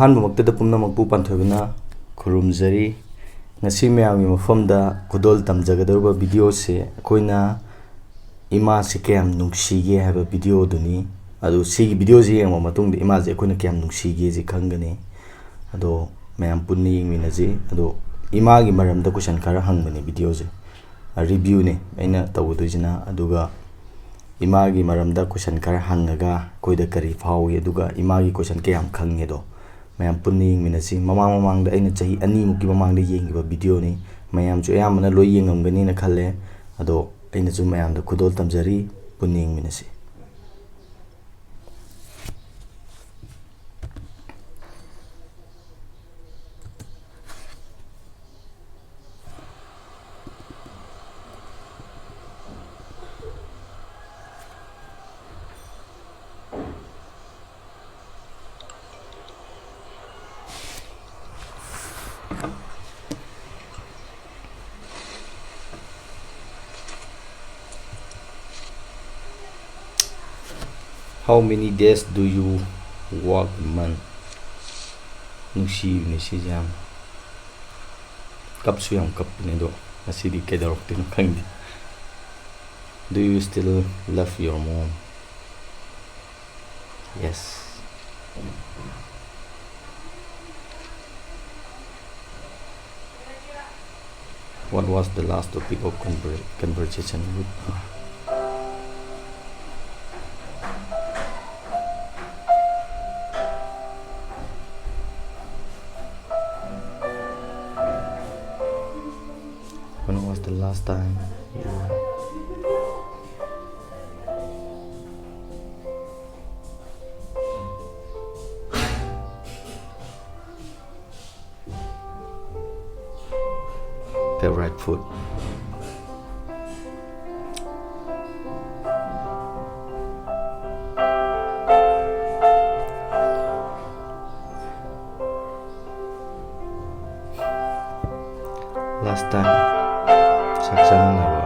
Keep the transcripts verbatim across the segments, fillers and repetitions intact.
ꯑꯍꯥꯟꯕꯃꯛꯇꯗ ꯄꯨꯝꯅꯃꯛꯄꯨ ꯄꯥꯟꯊꯣꯏꯕꯅ ꯈꯨꯔꯨꯝꯖꯔꯤ꯫ ꯉꯁꯤ ꯃꯌꯥꯝꯒꯤ ꯃꯐꯝꯗ ꯈꯨꯗꯣꯜ ꯇꯝꯖꯒꯗꯧꯔꯤꯕ ꯚꯤꯗꯤꯑꯣꯁꯦ ꯑꯩꯈꯣꯏꯅ ꯏꯃꯥꯁꯦ ꯀꯌꯥꯝ ꯅꯨꯡꯁꯤꯒꯦ ꯍꯥꯏꯕ ꯚꯤꯗꯤꯑꯣꯗꯨꯅꯤ꯫ ꯑꯗꯨ ꯁꯤꯒꯤ ꯚꯤꯗꯤꯑꯣꯁꯤ ꯌꯦꯡꯉꯕ ꯃꯇꯨꯡꯗ ꯏꯃꯥꯁꯦ ꯑꯩꯈꯣꯏꯅ ꯀꯌꯥꯝ ꯅꯨꯡꯁꯤꯒꯦꯁꯤ ꯈꯪꯒꯅꯤ꯫ ꯑꯗꯣ ꯃꯌꯥꯝ ꯄꯨꯟꯅ ꯌꯦꯡꯃꯤꯟꯅꯁꯤ꯫ ꯑꯗꯣ ꯏꯃꯥꯒꯤ ꯃꯔꯝꯗ ꯀꯣꯏꯁꯟ ꯈꯔ ꯍꯪꯕꯅꯦ ꯚꯤꯗꯤꯑꯣꯁꯦ, ꯔꯤꯚ꯭ꯌꯨꯅꯦ ꯑꯩꯅ ꯇꯧꯒꯗꯣꯏꯁꯤꯅ꯫ ꯑꯗꯨꯒ ꯏꯃꯥꯒꯤ ꯃꯔꯝꯗ ꯀꯣꯏꯁꯟ ꯈꯔ ꯍꯪꯉꯒ ꯑꯩꯈꯣꯏꯗ ꯀꯔꯤ ꯐꯥꯎꯏ, ꯑꯗꯨꯒ ꯏꯃꯥꯒꯤ ꯀꯣꯏꯁꯟ ꯀꯌꯥꯝ ꯈꯪꯉꯦꯗꯣ ꯃꯌꯥꯝ ꯄꯨꯟꯅ ꯌꯦꯡꯃꯤꯟꯅꯁꯤ꯫ ꯃꯃꯥꯡ ꯃꯃꯥꯡꯗ ꯑꯩꯅ ꯆꯍꯤ ꯑꯅꯤꯃꯨꯛꯀꯤ ꯃꯃꯥꯡꯗ ꯌꯦꯡꯈꯤꯕ ꯚꯤꯗꯤꯑꯣꯅꯤ꯫ ꯃꯌꯥꯝꯁꯨ ꯑꯌꯥꯝꯕꯅ ꯂꯣꯏ ꯌꯦꯡꯉꯝꯒꯅꯤꯅ ꯈꯜꯂꯦ꯫ ꯑꯗꯣ ꯑꯩꯅꯁꯨ ꯃꯌꯥꯝꯗ ꯈꯨꯗꯣꯜ ꯇꯝꯖꯔꯤ꯫ ꯄꯨꯟꯅ ꯌꯦꯡꯃꯤꯟꯅꯁꯤ꯫ How many days do you work a month? ꯅꯨꯡꯁꯤꯕꯅꯦ ꯁꯤꯁꯦ ꯌꯥꯝ꯫ ꯀꯞꯁꯨ ꯌꯥꯝ ꯀꯞꯄꯅꯦ, ꯑꯗꯣ ꯉꯁꯤꯗꯤ ꯀꯩꯗꯧꯔꯛꯇꯣꯏꯅꯣ ꯈꯪꯗꯦ꯫ Do you still love your mom? Yes. What was the last topic of conver- conversation with her? When was the last time you favorite food? Last time ꯆꯥꯛ ꯆꯥꯃꯤꯟꯅꯕ꯫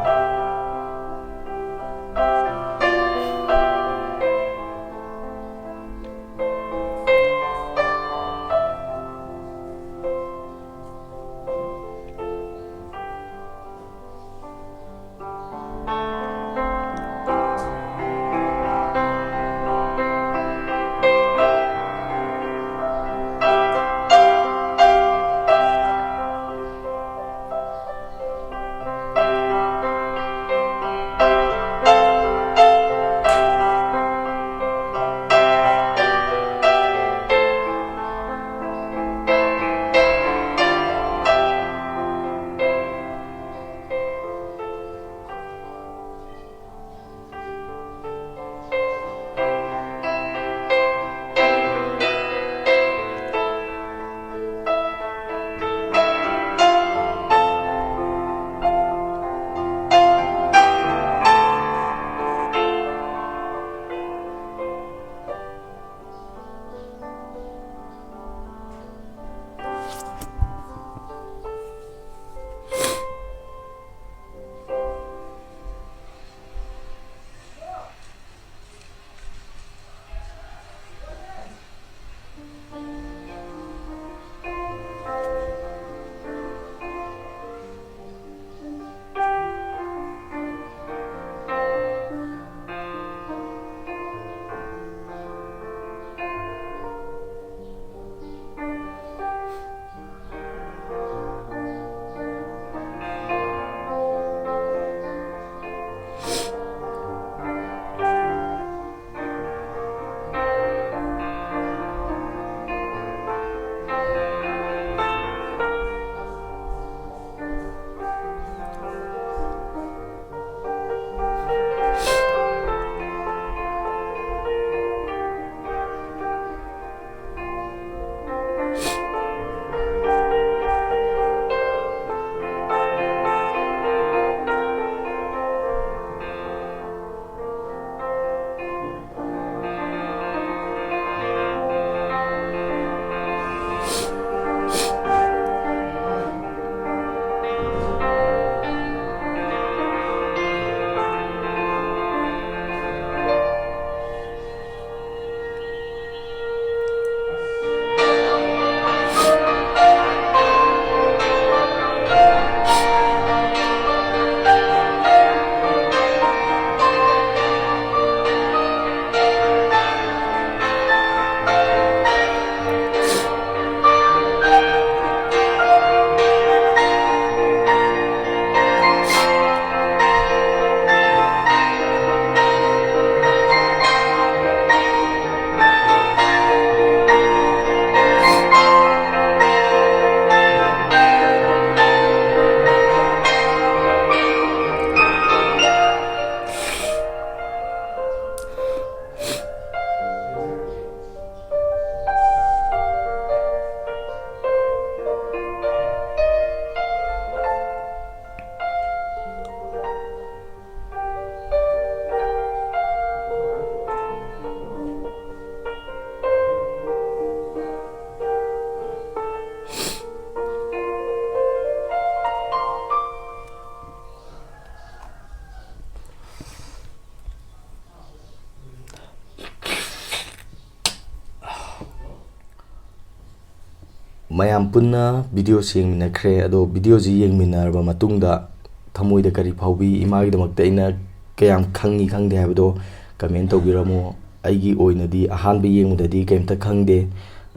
ꯃꯌꯥꯝ ꯄꯨꯟꯅ ꯚꯤꯗꯤꯑꯣꯁꯤ ꯌꯦꯡꯃꯤꯟꯅꯈ꯭ꯔꯦ꯫ ꯑꯗꯣ ꯚꯤꯗꯤꯑꯣꯁꯤ ꯌꯦꯡꯃꯤꯟꯅꯔꯕ ꯃꯇꯨꯡꯗ ꯊꯃꯣꯏꯗ ꯀꯔꯤ ꯐꯥꯎꯕꯤ, ꯏꯃꯥꯒꯤꯗꯃꯛꯇ ꯑꯩꯅ ꯀꯌꯥꯝ ꯈꯪꯉꯤ ꯈꯪꯗꯦ ꯍꯥꯏꯕꯗꯣ ꯀꯃꯦꯟ ꯇꯧꯕꯤꯔꯝꯃꯣ꯫ ꯑꯩꯒꯤ ꯑꯣꯏꯅꯗꯤ ꯑꯍꯥꯟꯕ ꯌꯦꯡꯕꯗꯗꯤ ꯀꯩꯝꯇ ꯈꯪꯗꯦ,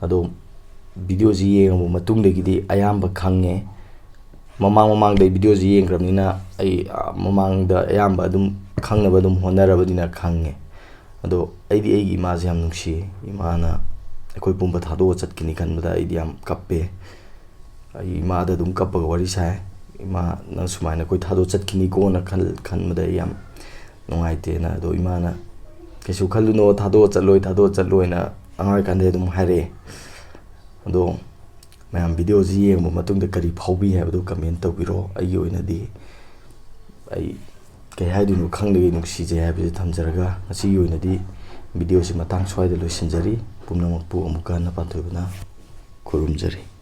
ꯑꯗꯣ ꯚꯤꯗꯤꯑꯣꯁꯤ ꯌꯦꯡꯉꯕ ꯃꯇꯨꯡꯗꯒꯤꯗꯤ ꯑꯌꯥꯝꯕ ꯈꯪꯉꯦ꯫ ꯃꯃꯥꯡ ꯃꯃꯥꯡꯗ ꯑꯩ ꯚꯤꯗꯤꯑꯣꯁꯤ ꯌꯦꯡꯈ꯭ꯔꯕꯅꯤꯅ ꯑꯩ, ꯑ, ꯃꯃꯥꯡꯗ ꯑꯌꯥꯝꯕ ꯑꯗꯨꯝ ꯈꯪꯅꯕ ꯑꯗꯨꯝ ꯍꯣꯠꯅꯔꯕꯅꯤꯅ ꯈꯪꯉꯦ꯫ ꯑꯗꯣ ꯑꯩꯗꯤ ꯑꯩꯒꯤ ꯏꯃꯥꯁꯦ ꯌꯥꯝ ꯅꯨꯡꯁꯤꯌꯦ꯫ ꯏꯃꯥꯅ ꯑꯩꯈꯣꯏ ꯄꯨꯝꯕ ꯊꯥꯗꯣꯛꯑ ꯆꯠꯈꯤꯅꯤ ꯈꯟꯕꯗ ꯑꯩꯗꯤ ꯌꯥꯝ ꯀꯞꯄꯦ꯫ ꯑꯩ ꯏꯃꯥꯗ ꯑꯗꯨꯝ ꯀꯞꯄꯒ ꯋꯥꯔꯤ ꯁꯥꯏ꯫ "ꯏꯃꯥ, ꯅꯪ ꯁꯨꯃꯥꯏꯅ ꯑꯩꯈꯣꯏ ꯊꯥꯗꯣꯛ ꯆꯠꯈꯤꯅꯤꯀꯣꯅ ꯈꯟ-, ꯈꯟꯕꯗ ꯑꯩ ꯌꯥꯝ ꯅꯨꯡꯉꯥꯏꯇꯦꯅ"꯫ ꯑꯗꯣ ꯏꯃꯥꯅ, "ꯀꯩꯁꯨ ꯈꯜꯂꯨꯅꯣ, ꯊꯥꯗꯣꯛꯑ ꯆꯠꯂꯣꯏ, ꯊꯥꯗꯣꯛꯑ ꯆꯠꯂꯣꯏꯅ" ꯑꯉꯥꯡ ꯑꯣꯏꯔꯤꯀꯥꯟꯗꯩ ꯑꯗꯨꯝ ꯍꯥꯏꯔꯛꯑꯦ꯫ ꯑꯗꯣ ꯃꯌꯥꯝ ꯚꯤꯗꯤꯑꯣꯁꯤ ꯌꯦꯡꯕ ꯃꯇꯨꯡꯗ ꯀꯔꯤ ꯐꯥꯎꯕꯤ ꯍꯥꯏꯕꯗꯨ ꯀꯃꯦꯟ ꯇꯧꯕꯤꯔꯣ꯫ ꯑꯩꯒꯤ ꯑꯣꯏꯅꯗꯤ ꯑꯩ ꯀꯩ ꯍꯥꯏꯗꯣꯏꯅꯣ ꯈꯪꯗꯒꯩ ꯅꯨꯡꯁꯤꯖꯩ ꯍꯥꯏꯕꯁꯤ ꯊꯝꯖꯔꯒ ꯉꯁꯤꯒꯤ ꯑꯣꯏꯅꯗꯤ ꯚꯤꯗꯤꯑꯣꯁꯤ ꯃꯇꯥꯡ ꯁ꯭ꯋꯥꯏꯗ ꯂꯣꯏꯁꯤꯟꯖꯔꯤ꯫ ꯄꯨꯝꯅꯃꯛꯄꯨ ꯑꯃꯨꯛꯀ ꯍꯟꯅ ꯄꯥꯟꯊꯣꯏꯕꯅ ꯈꯨꯔꯨꯝꯖꯔꯤ꯫